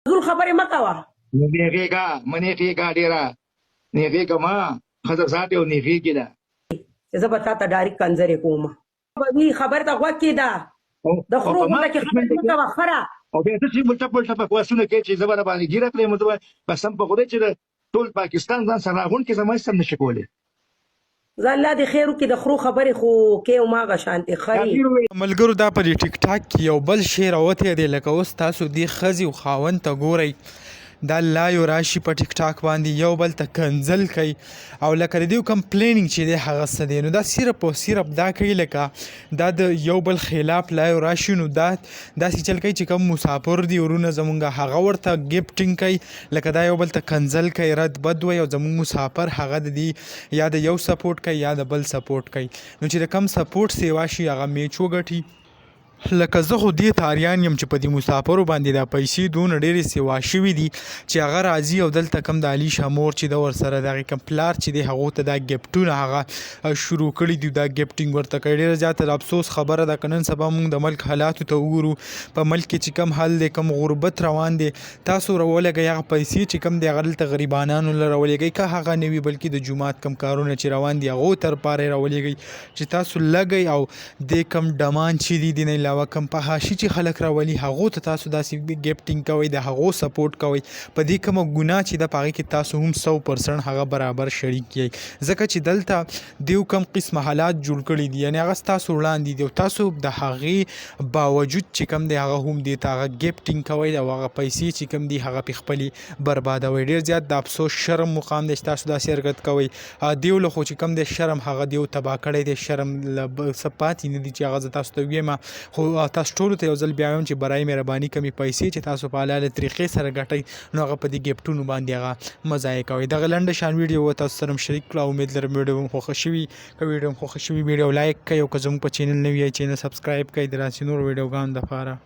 فضول خبرې مه کوه. نېغېږه مه، نېغېږه ډېره نېغېږه مه، ښځه ذات یو نېغېږي ده. چې زه به تاته ډاریک کنځرې کوم. به وي خبر ته غوږ کېده د او خرو په ما غونډه کې خبرې مه کوه خره. او بیا ته چې الټه پلټه بکواسونه کوې چې زه به راباندې ږیره کړې، زه به قسم په خدای چې د ټول پاکستان ځان سره راغونډ کړي، زما هېڅ هم نشي کولی. زه الله دې خیر وکړي د خرو خبرې خو کې هماغه شانتې خرې. ملګرو دا په دې ټیک ټاک کې یو بل شی راوتی دی، لکه اوس تاسو دې ښځې او خاوند ته ګورئ، دا لایو راشي په ټیک ټاک باندې یو بل ته کنځل کوي، او لکه د دې کوم پلانینګ چې دی هغه څه دی، نو دا صرف او صرف دا کوي لکه دا د یو بل خلاف لایو راشي، نو دا داسې چل کوي چې کوم مسافر دي ورونه زمونږ هغه ورته ګفټینګ کوي، لکه دا یو بل ته کنځل کوي، رد بد وایي، او زمونږ مسافر هغه د دې یا د یو سپورټ کوي یا د بل سپورټ کوي، نو چې د کم سپورټ سیوا شي هغه میچ وګټي. لکه زه خو دې ته اریان یم چې په دې مسافرو باندې دا پیسې دونه ډېرې سیوا شوي دي چې هغه راځي او دلته کوم د علي شاه مور چې ده ورسره د هغې کوم پلار چې دی هغو ته دا ګفټونه هغه شروع کړي دي، دا ګفټینګ ورته کوي. ډېره زیاته د افسوس خبره ده که نن سبا موږ د ملک حالاتو ته وګورو، په ملک کې چې کوم حال دی، کوم غربت روان دی، تاسو راولګئ هغه پیسې چې کوم دی هغه دلته غریبانانو له راولېږئ، که هغه نه وي بلکې د جومات کوم کارونه چې روان دي هغو تر پاره یې راولېږئ چې تاسو لګئ، او دې کوم ډمان چې دي، دې نه علاوه کوم فحاشي چې خلک راولي هغو ته تاسو داسې ګفټینګ کوئ، د هغو سپورټ کوئ، په دې کومه ګناه چې ده په هغې کې تاسو هم 100% هغه برابر شریک یئ، ځکه چې دلته دیو کوم قسمه حالات جوړ کړي دي، یعنی هغه ستاسو وړاندې دي او تاسو د هغې باوجود چې کوم دی هغه هم دې ته هغه ګفټینګ کوئ او هغه پیسې چې کوم دي هغه پې خپلې بربادوئ. ډېر زیات د افسوس شرم مقام دی چې تاسو داسې حرکت کوئ. دیو له خو چې کوم دی شرم هغه دیو تباه کړی دی، شرم له څه پاتې نه دي چې هغه زه تاسو ته ویم. خو تاسو ټولو ته یو ځل بیا وایم چې برای مهرباني کمې پیسې چې تاسو په حلاله طریقې سره ګټئ نو هغه په دې ګفټونو باندې هغه مه ضایع کوئ. دغه لنډه شان ویډیو و تاسو سره شریک کړه، امید لرم ویډیو مو خوښه شوي. که ویډیو مو خوښه شوي ویډیو لایک کړئ، او که زموږ په چینل نوي یئ چینل سبسکرایب کړئ د داسې نورو ویډیوګانو دپاره.